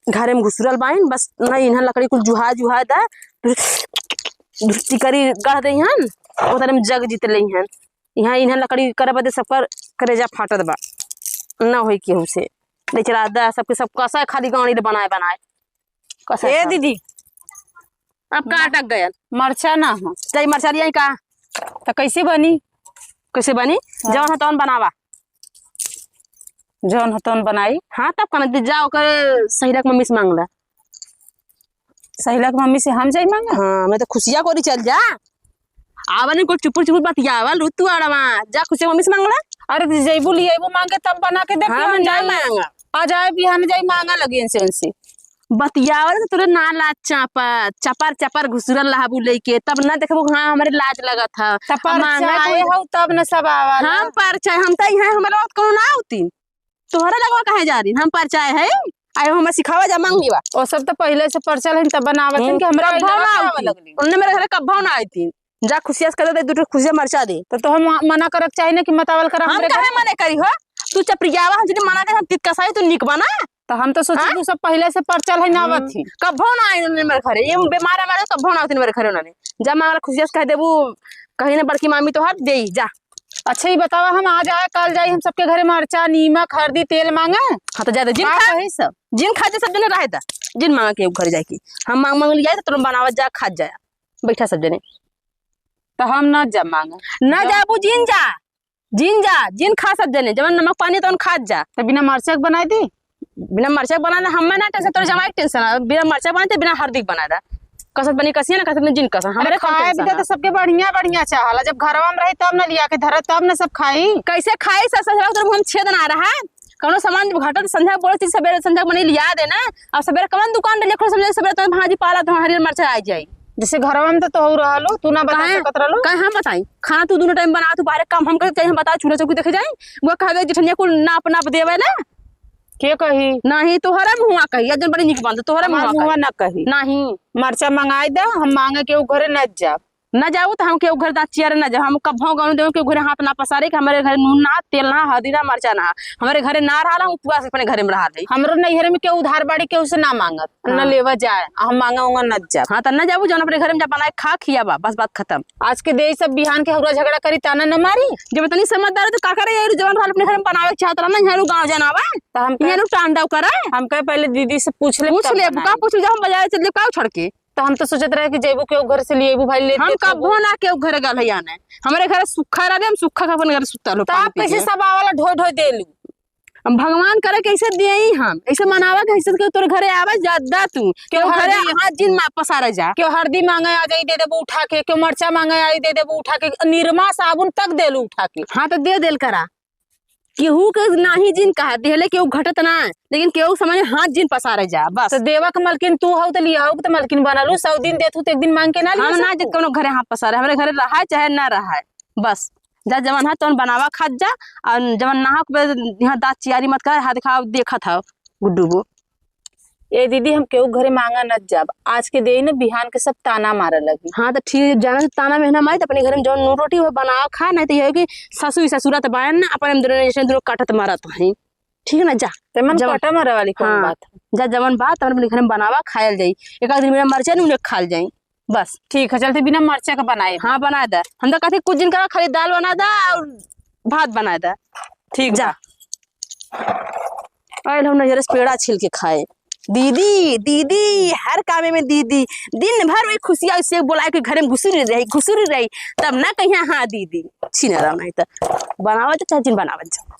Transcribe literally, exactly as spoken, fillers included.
घरे में घुसुरल बाइन, बस न इन्हन लकड़ी कुल जुहा जुहा दा, धुर-, धुरती करी गढ़ देइहन, ओतने में जग जीत लेइहन। इहाँ इन्हन लकड़ी करे बदे सबकर करेजा फाटत बा, न होई केहू से। बेचारा दा सबके सब कसा खाली गाड़ी ले बनाए बनाए। कसा ए खाली। दीदी, अब का अटक गयल? मरचा ना हो। चाही मरचा लियाई का? त कैसे बनी? कैसे बनी? हाँ। जौन हो तौन बनावा। जौन हो तौन बनाई। हाँ, तब कहना दीदी, जा ओकर सहिला के मम्मी से मांग ला। सहिला के मम्मी से हम जाई मांगे? हाँ, मैं तो खुशिया कोरी चल जा। आवा नहीं कुल चुपुर चुपुर बतियावल, रुत तू आड़वा। जा खुशिया के मम्मी से मांग ला। अरे दीदी, जइबू लियाइबू मांगे तब बना के दे हाँ, के हम हम जा जाई। मांगा। आ जाए बिहान जाई मांगा लगी इनसे उनसे। बतियावल तो तोरे ना लाज चापत, चपर चपर घुसुरल रहबू लेके, तब ना देखबू, हाँ, हमरे लाज लगत ह। त अब मांगा परचाए कोई हऊ तब न सब आवाला। हम परचाए, हम त इहाँ हमरे लोग कौन ना होती, तोहरा लगवा काहे जा रही, हम परचाए है, आए हमें सिखावा जा मांग लेवा। ओ सब त पहिले से परचल है, तब बनावत हन हम्म, कि हमरा कब्भा इलावा ना में आवे आती, लगली। उनने मेरे घरे कब्भा ना आती। जा खुशिया से कह दे, दू ठो खुशिया मरचा दे। तो, तो हम मना करक चाही ना कि मत आवल करा हम हमरे काहे घरे। मने करी हो? तू चपरियावा, हम जदी मना करे, हम तित कसाई, तू निक बना। तो हम तो सोची हाँ? तू सब पहिले से परचल है ना हम्म। आवत ही। कब्भो ना आई उन्होंने मेरे घरे, ये बीमार है मेरे, कब्भो ना आती मेरे घरे उन्होंने। जा मांगला खुशिया से कह देबू, कहीं ना बड़की मामी तो हाथ देई, जा। अच्छा, ये बतावा, हम आज आए, काल जाई, हम सबके घरे मरचा, नीमक, हरदी, तेल मांगे? हाँ, तो जा दे, जिन का खा, कही सब? जिन खा दे, सब जने रहे दा, जिन मांगा के घर जाए की। हम मांग मांग लिया, तो तुम बनावा जा, खा जाया, बैठा सब जने। तो हम ना जा मांगे। ना जा। जाबू, जिन जा। जिन जा, जिन खा सब जने, जवन नमक पानी तवन खात जा। त बिना मरचा के बनाई दी? बिना मरचा के बना दे, हमें ना tension, तोरे जमाई के tension है। बिना मरचा के बनाई दे, बिना हरदी के बना दे। कसत बनी कसिया ना, कसत बनी जिन कसा। हमरे अरे कौन खाए tension भी है? तो सबके बढ़िया बढ़िया चाहला, जब घरवा में रही तब न लिया के धरे, तब न सब खाई। कैसे खाई? ससुरा तोरे मुंह में छेद ना रहा। कौनो सामान जब घटत संझा बोले चीज सबेरे संझा बनी लिया दे ना। अब सबेरे कौन दुकान डलिया खोल, समझे सबेरे तो भाजी पाला तो हरियर मरचा आ जाई। जैसे घरवा में तो तोहू रहलू, तू ना बता काहे? सकत रहलू। काहे हम बताई? खाना तू दोनों टाइम बना, तू बाहरे काम हम करत जाई, हम बताओ चूल्हा चौकी देखे जाई। वो कहबे जेठनिया कुल नाप नाप देवे ना। के कही? नहीं, तोहरे मुँहवा कही, या जन बड़ी निक बात, तोहरे हमार मुँहवा मुँहवा कही। ना कही। नहीं। मरचा मंगाई दे, हम मांगे केहू घरे न जाब। न जाऊ तो हम केहू घर दाँत चियारे न जाऊ, हम कभो गाँव देऊ केहू घरे हाथ ना पसारे कि हमरे घरे नून ना, तेल ना, हल्दी ना, मरचा ना, हमरे घरे ना रहा, हम उपवास अपने घरे में रहा दे। हमरो नैहरे में केहू उधार बाड़ी केहू से ना मांगत। न हाँ। लेवा जाए, आ हम मांगा उंगा न जाब। हाँ, त न जाबू, जौन अपने घर में जा बनाए खा, खियाबा, बस बात खत्म। आज के देई सब बिहान के हौरा झगड़ा करी, ताना न मारी। जब इतनी समझदार हो तो का करे, ये जवन रहल अपने घर में बनावे के चाहत रहल ना, यहाँ लोग गाँव जनावा, त हम कहे, यहाँ लोग टांडव करे। हम कहे पहले दीदी से पूछ ले, पूछ तब ले, बनाई। का पूछ ले, हम बाजार चल जाब, का उछड़ के? त हम तो सोचत रहे कि जैबू के घर से लिए अइबू भाई, ले हम दे कबो ना केहू घरे गल है आने। हमरे घर सूखा रह दे, हम सूखा के अपन घर सुतल हो, त पानी आप पी कैसे के। सब आवाला ढोई ढोई देलू? हम भगवान करे कैसे देई हम, ऐसे मनावा के ऐसे केहू तोरे घरे आवे जा, दा तू। केहू केहू घरे हरदी हाथ जिन मा पसारे जा। केहू हरदी मांगे आ जाई, दे देबू उठा के, केहू मरचा मांगे आई, दे देबू उठा के, निरमा साबुन तक देलू उठा के। हाँ, त दे देल करा। केहू के नाही जिन कहा देले, केहू घटत ना, लेकिन केहू समझ हाथ जिन पसारे जा, बस। त देवा के मलकिन तू हऊ, त लिया हऊ, त मलकिन बनलू, सौ दिन देत हू, त एक दिन मांग के ना लिया हम ना सकू? जित कोनो घरे हाथ पसारे, हमरे घरे रहा चाहे ना रहा, बस। जा जवन है तवन बनावा खात जा, और जवन ना हो, यहाँ दाँत चियारी मत कर, हाथ दिखाओ, देखत हव, गुड्डू बो। ए दीदी, हम केहू घरे मांगा न जाब। आज के देई न, बिहान के सब ताना मारे लगी। हाँ, त ठीक, जाना से ताना मेहना मारी, त अपने घरे में जौन नून रोटी हो, बनावा खा, नहीं त ये हो कि सासू ही ससुरा त बायन ना, अपने में दोनों जैसे दोनों काटत मारत हैं। ठीक ना, जा। ते मन जवन काटा मारे वाली कौन हाँ, बात है? जा, जवन बात, अपन अपने घरे में बनावा, खायल जाई। एक आध दिन बिना मरचा नून खाल जाई। बस। ठीक है, चलते बिना मरचा के बनाए। हाँ, बना दे। हम तो कहते कुछ दिन करा, खाली दाल बना दे और भात बना दे। ठीक जा। बा। आयल हम नैहरे से पेड़ा छील के खाए। दीदी, दीदी, हर कामे में दीदी। दिन भर वही खुशिया उसे बोला के घरे में घुसुरी रही, घुसुरी रही। तब ना कहिया हाँ दीदी। छीना रहा नहीं तो। बनावत चाहे जिन बनावत जा।